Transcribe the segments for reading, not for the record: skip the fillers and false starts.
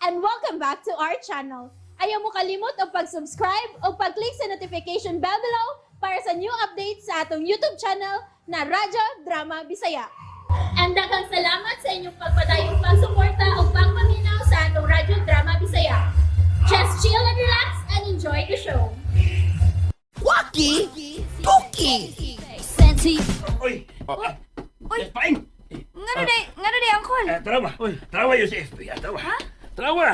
And welcome back to our channel. Ayaw mo kalimot og pag-subscribe o pag-click sa notification bell below para sa new updates sa atong YouTube channel na Radyo Drama Bisaya. And daghang salamat sa inyong pagpadayong pagsuporta o pagpaminaw sa atong Radyo Drama Bisaya. Just chill and relax and enjoy the show. Waki! Tuki! Senti. Oy! Uy! Yes, paing! Ngano day, Uncle? Eh, tarawa. Tarawa yun si FB. Ah, tarawa. Tarawa.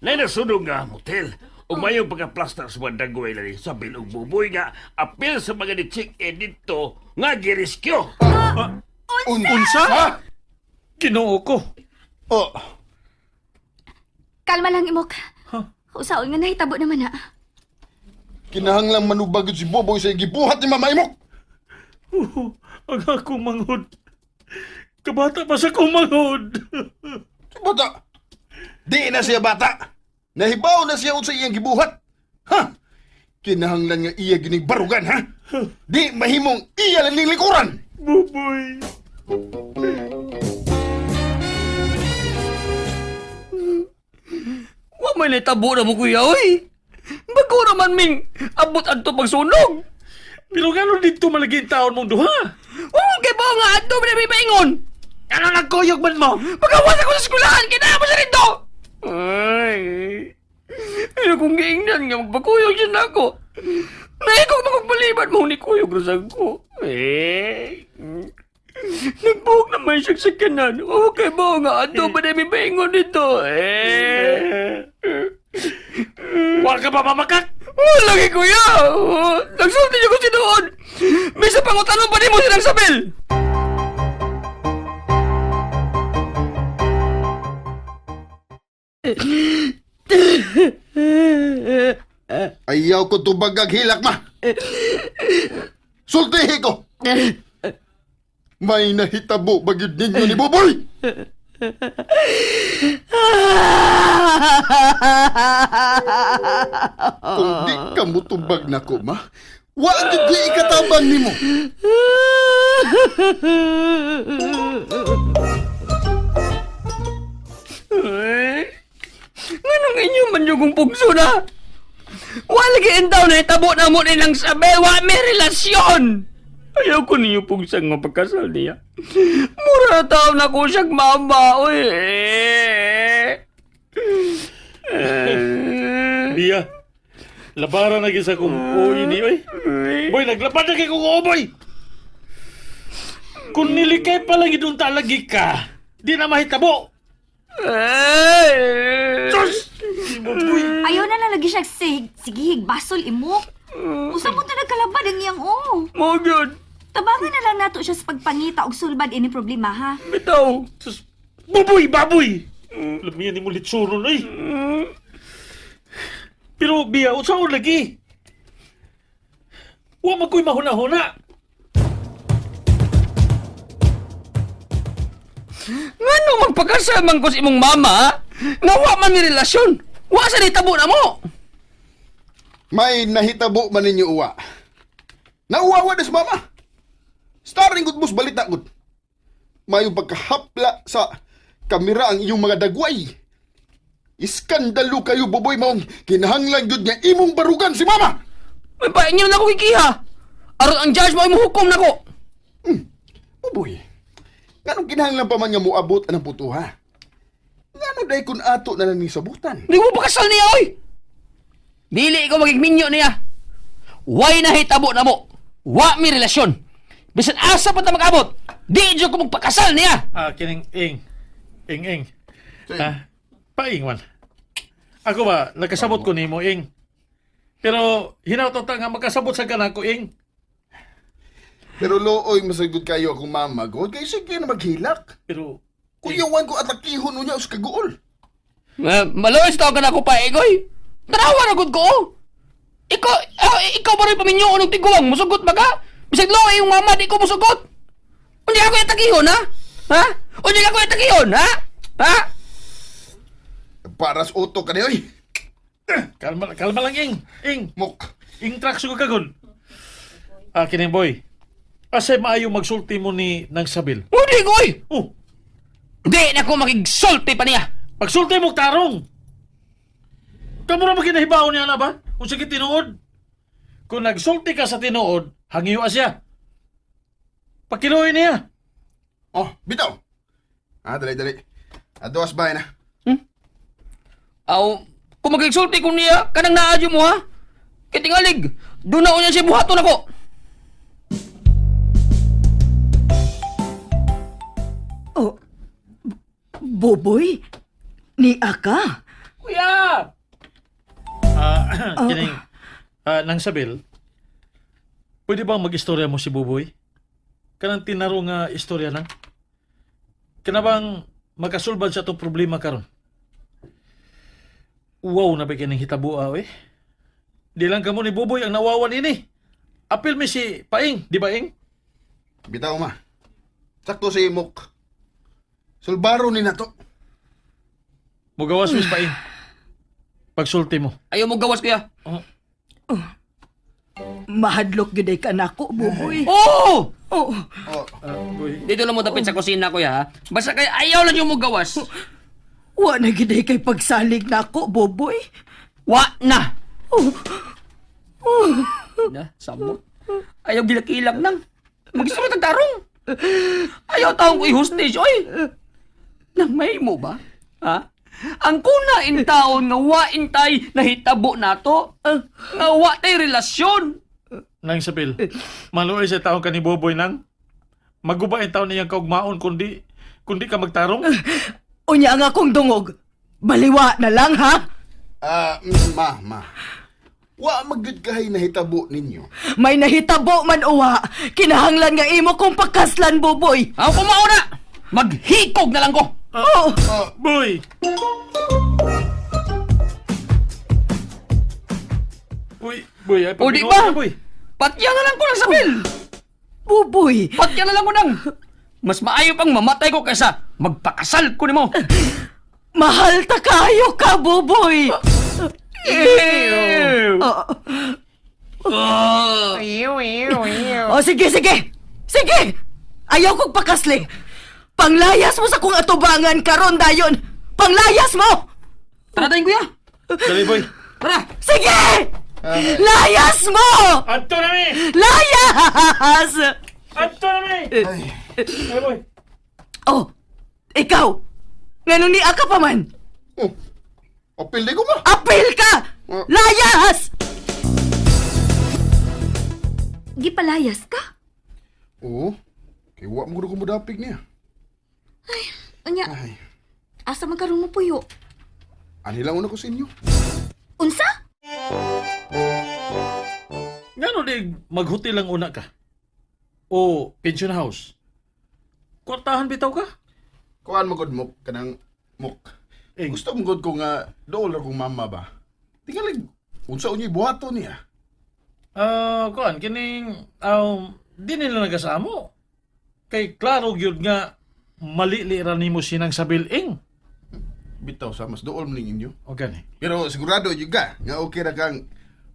Nay nasunog nga motel. Ug mayong pagka-plaster sa mga dagway lagi sa bilog buboy nga apil sa mga ni check-in dito nga giriskyo. Unsa? Ginoo ko. Oh, Kalma lang, Imok. Usaon nga nahitabo naman na. Kinahanglang manubag yun si Boboy sa gibuhat ni Mama Imok. Oh, ang akong manghod. Kabata pa sa akong manghod. Si Bata. Di na siya bata. Nahibaw na siya unsa iyang gibuhat. Ha? Kinahanglan nga iya gining barugan, ha? Di mahimong iya lang ning likuran. Buboy. Wa may natabo na mo kuya, oy! Bago naman ming abot adto pagsunog! Pero ngano dito malagi ang taon mong duha? Wa mo kay ba nga adto man may paingon! Ano nagkuyog man mo? Pagawas ako sa eskwelahan, kinaya mo siya rito! Ay, pero kung giingnan nga magpakuyog siya na ako. Naikog magpaliban mo ni kuyog rasag ko. Eh, nagbuhok naman siya sa kanan. Okay ba nga adto ba na may paingon dito? Eh. Wa ka ba mamakak? Wala kay kuya! Oh, nagsulti niya ko si doon! May sa pangutanon pa nimo silang sabel! Ayaw ko tubagag hilak ma. Sultihi ko. May nahitabo ba gyud ninyo ni Boboy? Kung di ka mutubag na ko, ma, wa gyud di ikatabang nimo. Eh, nganong inyo man yung kong pugso na? Wala lagi intaw na itabo na mo nilang sabel, wa may relasyon! Ayaw ko ninyo pugsang nga pagkasal niya. Mura na tao na ko siyang mama, oy. Eh. Eh. Biya. Labara na gisa kong uy ni oy. Boy, naglapad na kay kong oboy. Kung nilikay pa lang idong talagi ka, di na mahitabo. Eh. Sus! Buboy. Ayaw na lang lagi siya sig sigihig basol, Imok. Usa mo ta nagkalabad ang iyang o. Mo gyud. Tabangan na lang nato siya sa pagpangita og sulbad ini problema, ha? Bitaw. Sus! Buboy, baboy! Lamian ni mo litsuron oy. Pero Biya, unsaon lagi? Wa man ko'y mahuna-huna. Ngano magpakasal man ko sa imong mama? Nga wa man ni relasyon. Wa sa nitabo na mo. May nahitabo man ninyo uwa. Nauwawa na si mama. Starring good bus balita gud. Mayong pagkahapla sa kamera ang iyong mga dagway. Iskandalo kayo, Boboy, maong kinahanglan gyud nga imong barugan si mama. May paingin na ko kikiha. Aron ang judge mo ay muhukom nako. Boboy, nganong kinahanglan pa man nga moabot anang putuha? Ngano day kun ato na lang ni sabutan? Hindi mo pakasal niya oy. Dili ko magigminyo niya. Way na hitabo na mo. Wa mi relasyon. Bisan asa pa ta mag-abot. Di jud ko magpakasal niya. Ah, kining ing. Ing ing. Ah, paingwan. Ako ba, nagkasabot ko nimo ing. Pero hinaut ta nga makasabot sa kanako ing. Pero looy masagod kayo akong mama god kay sige na maghilak. Pero Kuyawan ko at lakihon unya sa kaguol. Uh, Maloy sa tawag ka na ako pa, Egoy. Tarawa na gud ko. oh. Ikaw, ah, ikaw ba rin paminyo anong tiguang? Musugot ba ka? Bisag loy yung mama, di ko musugot. Unya ako itakihon, ha? Ha? Unya ako itakihon, ha? Ha? Paras utok ka ni oy. kalma kalma lang ing. Ing, Mok. ing truck ko kagod. Ah, kining boy. Asay maayo magsulti mo ni nang sabil. Hindi ko, oy! Oh, Di na ko makigsulti pa niya. pagsulti mo tarong. Kamo ra ba ginahibaon niya na ba? Kung sige tinuod. Kung nagsulti ka sa tinuod, hangiwa siya. Pakiluoy niya. Oh, bitaw. Ah, dali, dali. Ato as bahay na. Aw, kung magigsulti ko niya, kanang naadyo mo ha? Kitingalig, doon na niya siya buhaton ako. Oh, Boboy? Ni Aka? Kuya! Ah, kining nang sabil. Pwede bang mag-istorya mo si Buboy? Kanang tinaro nga istorya nang? Kana bang makasulbad sa itong problema karon? Wow na ba kining hitabua eh? Di lang kamo ni Buboy ang nawawan ini. Apil mi si Paing, di ba Ing? Bitaw ma. Sakto si Mok. Sulbaro ni nato. Mugawas mis Paing. Pagsulti mo. Ayaw mo gawas, kuya. Oh, Mahadlok gyud ay kanako, Buboy. Oo! Oh, Oh, boy. Dito lang mo dapit sa kusina, kuya ha? Basta kay ayaw lang yung mo gawas. wa na gyud ay kay pagsalig nako, Boboy. Wa na! Oh, Na, samot. Ayaw gilakilak nang. Mag-istorya tag tarong. Ayaw taong ko i-hostage, oy! Nang may mo ba? Ha? Ang kuna in taon nga wa intay nahitabo nato. Nga wa tay relasyon. Nang sabil. Maluoy sa taong ka ni Buboy nang. Maguba ang taon niyang kaugmaon kundi kundi ka magtarong. unya ang akong dungog. Baliwa na lang ha. Ma, ma. Wa magyud kahay nahitabo ninyo. May nahitabo man uwa. Kinahanglan nga imo kong pakaslan, Buboy. Ako mauna! Maghikog na lang ko! Oh, Boy! Uy, boy, ay O di pagbinuha ba? na, boy. Patya na lang ko ng sabil! Buboy. Patya na lang ko nang! Mas maayo pang mamatay ko kaysa magpakasal ko nimo. Mahal ta kayo ka, Buboy. Ew! Oh, Ah! oh, sige, sige. Sige. Ayaw kong pakasli. Panglayas mo sa kong atubangan karon dayon. Panglayas mo. Tara tayo, kuya! Dali, boy. Tara! Sige! Layas mo! Adto na mi! Layas! Adto na mi! Ay, boy. Oh, ikaw! Ngano ni Aka pa man? Oh. Apil di ko ma. Apil ka! Layas! Gipalayas ka? Oo. Kay wa mo ko modapig niya. Unya, Ay, asa man karon mo puyo? ani lang una ko sa inyo. Unsa? Ngano di maghotel lang una ka? O pension house? Kwartahan bitaw ka? Kuan mo gud mok kanang mok. Eh. Gusto mo gud ko nga dool ra kong mama ba. Tingalig unsa unya buhaton niya. Ah, kuan kining di nila nagasamo. Kay klaro gyud nga malili ra nimo sinang sabil ing. Bitaw sa mas dool man ning inyo. O gani. Pero sigurado jud ka nga okay ra kang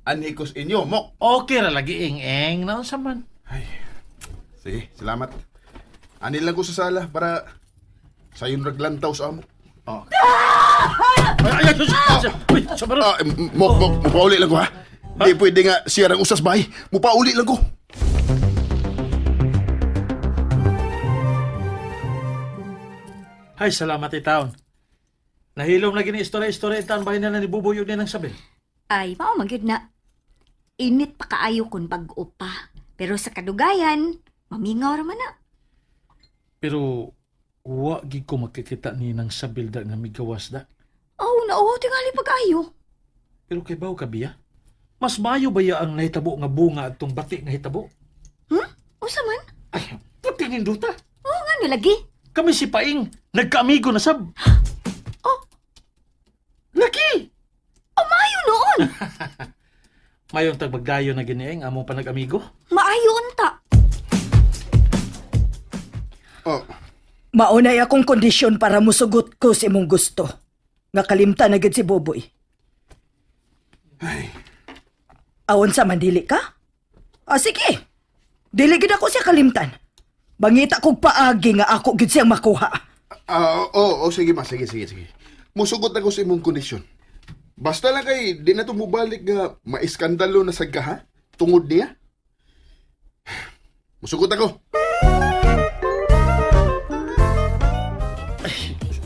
anhi ko sa inyo mok. Okay ra lagi ing ing naunsa man. Ay. Sige, salamat. Ani lang ko sa sala para sayon ra glantaw sa amo. Oh. Ay, ay, ay, ay, ay, uy, sabaro. Ah, mok mok mupauli lang ko ha. Di pwede nga siya rang usas bay. Mupauli lang ko. Ay, salamat itaon. Nahilom na gini istorya-istorya itaon bahin na lang ni Buboy yun ng sabi. Ay, mao man gyud na. Init pa kaayo kun bag-o pa. Pero sa kadugayan, mamingaw ra man na. Pero, wa gid ko makikita ni nang sabil da nga migawas da. Oh, nauwaw tingali pag-ayo. Pero kay baw ka biya? Mas mayo ba ya ang nahitabo nga bunga at tong bati nga hitabo? Hmm? Unsa man? Ay, puti ninduta. Oo nga nilagi. Kami si Paing, nagkaamigo na sab. Oh. Laki! Oh, maayo noon. Mayon tag magdayo na ginieng among panag-amigo. Maayo unta. Oh, Maunay akong kondisyon para musugot ko sa imong gusto. Nga kalimta na gid si Boboy. Awon sa mandili ka? Ah, sige. Dili gid ako siya kalimtan. Bangita kog paagi nga ako gid siyang makuha. Ah, oo, oh, sige ma, sige, sige, sige. Musugot ako sa imong kondisyon. Basta lang kay di na to mubalik nga maiskandalo na sad ka ha? Tungod niya. Musugot ako.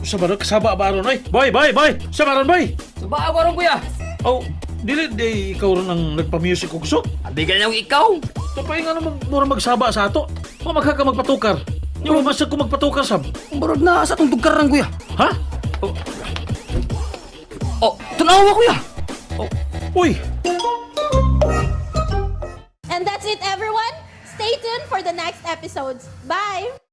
Sa baron, kasaba ba aron, oy? Boy, boy, boy! Sa baron, boy! Saba ako ron, kuya. Oh, dili di ikaw ron ang nagpa-music og kusog. Abi ka na ikaw. Tapay nga naman mura magsaba sa ato. Wa magha ka magpatukar. Di mo masag ko magpatukar sab. Barod na sa atong tugkaran, kuya. Ha? Oh, tunawa, kuya. Oh, uy, And that's it, everyone. Stay tuned for the next episodes. Bye!